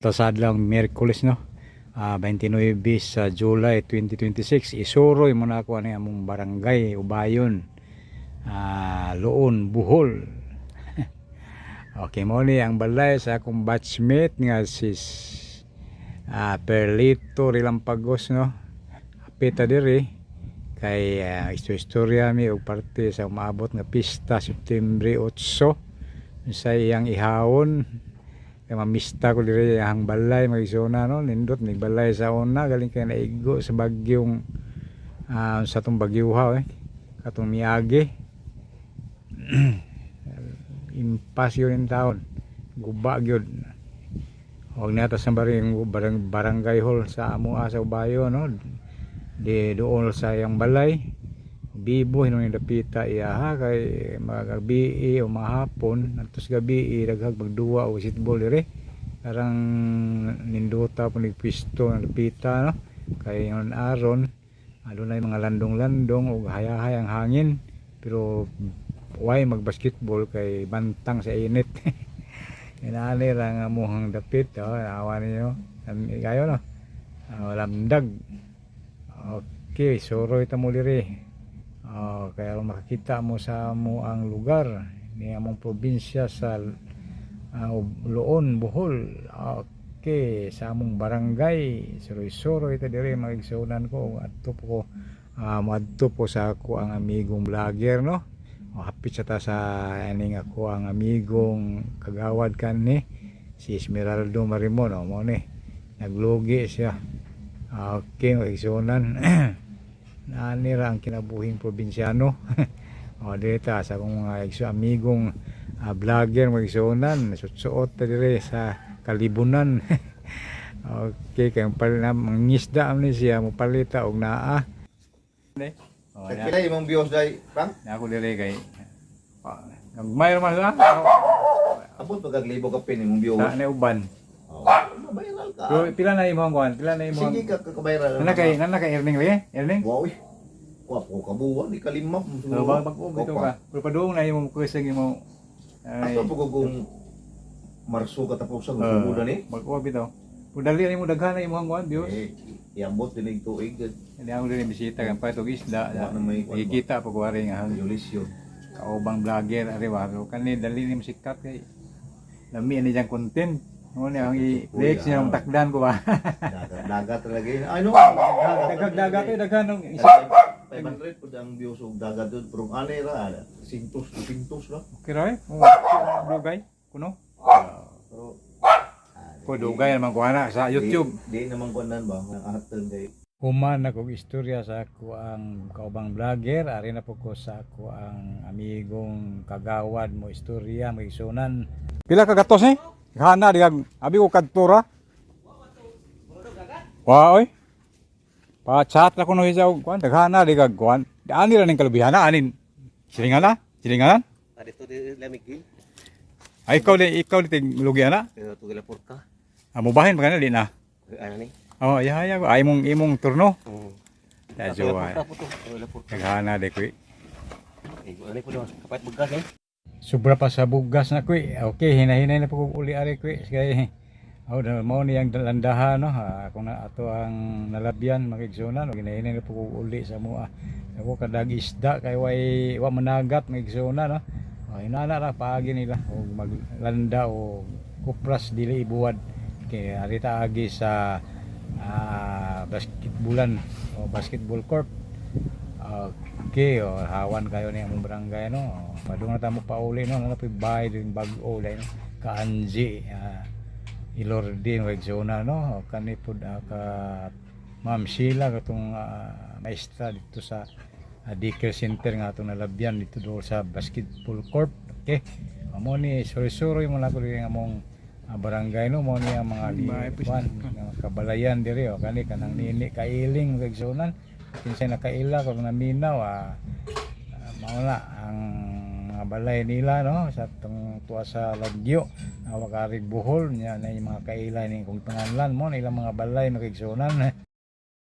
Ito sa adlaw Miyerkules, no. 29 sa July 2026, isuroy mo na ako ani among barangay Ubayon. Loon, Bohol. Okay, mo ni ang balay sa akong batchmate nga si Perlito Rilampagos, no. Hapita diri kay istorya mi og parte sa umaabot nga pista September 8 sa iyang ihawon kay mamista ko diri ang balay, mga igsoon, no. Nindot ni balay sa una, galing kay naigo sa bagyong sa tong bagyuha, eh, katong miagi. Impas yun in taon, guba gyud. Og nata sa barangay hall sa amoa sa Ubayo, no, di dool sa iyang balay bibo hinuon dapita iya ha, kay magabi o mahapon antos gabi daghag magduwa og basketball dire. Karang nindota po ni pwesto ng dapita, no, kay ingon aron adunay mga landong-landong ug hayahay ang hangin, pero way magbasketball kay bantang sa init. Inaani ra nga amuhang dapit, oh, awa ninyo. Kayo, no. Lamdag. Okay, suroy ta mo diri. Oh, kaya aron makakita mo sa amo ang lugar ni among probinsya sa Loon, Bohol. Okay, sa among barangay, suroy-suroy ta diri, mga igsuonan ko. Adto po ko, moadto po sa ako ang amigong vlogger, no. O, hapit sa ta sa aning ako ang amigong kagawad kanni si Esmeraldo Marimon, oh, mo ni naglugi siya. Okay, mga igsuonan, naani ra ang kinabuhing probinsyano. O, dito sa akong mga amigong vlogger, mga igsuonan, sutsuot ta dire sa kalibunan. Okay, kay palit na mangisda ni siya, mo palita og naa. Oh, Sa na, pila imong views dai, Frank? na ako dire kay gagmay ra man sa Abot pa kag libo ka pin imong views. sa na uban. Oh, viral ka. Pero pila na imong kuan? Pila na imong Sige ka ka viral. Nana kay earning rin? Earning? Wow. Eh. Wa ko ka buwan ikalima. So, bag bag bitaw ka. Pero padung na imong kusang imong ay Ato po kung Marso katapusan uh, sugudan ni. Bag-o bitaw. Pero dali na imo, daghan na imong kuan views. Eh, iambot din ig tuig. Hindi ako din bisita kan pa itong isda. Wa na may kuan ba? Nakikita pag wari nga Yulisyo. kaubang vlogger ari wa. Pero kani dali ni mo sikat kay lami ani diyang content. Mo ni ang i-flex niya ang takdan ko ba. Dagat, dagat talaga yun. Ay no. Daghag dagat eh, daghan ng isa. 500 pud ang views og dagat doon pero ani ra 500 200 ra. Okay ra eh. Oh, dugay kuno. Pero Ko dugay naman ko ana sa YouTube. Di, di naman kuan ba ang aton kay Human na kog istorya sa ako ang kaubang vlogger, ari na po ko sa ako ang amigong kagawad mo istorya mo isunan. Pila ka gatos ni? Hana di kag abi ko kadtura. Wa oy. Pa chat na kuno isa og kuan daghana di kag kuan. Ani ra ning kalubihana anin. Silingan na? Silinganan? Dito di lamig. Ay ikaw di ting lugi ana. Pero tugila porka. Ah, mubahin pa kana di na. Ano ni? Oh, iya iya ay imong imong turno. Oo. Ya jowa. Porka po to. Tugila porka. Daghana di kuy. Eh, ano po doon? Kapat bugas eh. Sobra pa sa bugas na kuy. Okay, hinahinay na po kog uli ari kuy. Kay oh, da mao ni ang landahan, no. Ha, ako na ato ang nalabyan, mga igsuonan. Hinahinay na po kog uli sa mua. Ako kadag isda kay way wa managat, mga igsuonan, no. Oh, inana ra paagi nila og maglanda o kupras dili ibuwad. Kay ari ta agi sa basketballan o basketball court. Okay, oh, hawan kayo ni among barangay, no. Padung na tamo pauli, no, na bahay din bag-o dai, no. Kaanji, Ilorde mga igsoona, no. Kani pud ka Ma'am Sheila katong maestra dito sa daycare center nga atong nalabyan dito dool sa basketball court. Okay. Amo ni suri-suri mo na ko diri ang among barangay, no. Mo ni ang mga di kuan, nga kabalayan diri, oh, kani kanang nini kailing, mga igsuonan. Kinsay nakaila kung naminaw, mao na ang mga balay nila, no, sa tong tuwa sa Lagyo awak arig Bohol niya na yung mga kaila ni kung panganlan mo na ilang mga balay, mga igsuonan.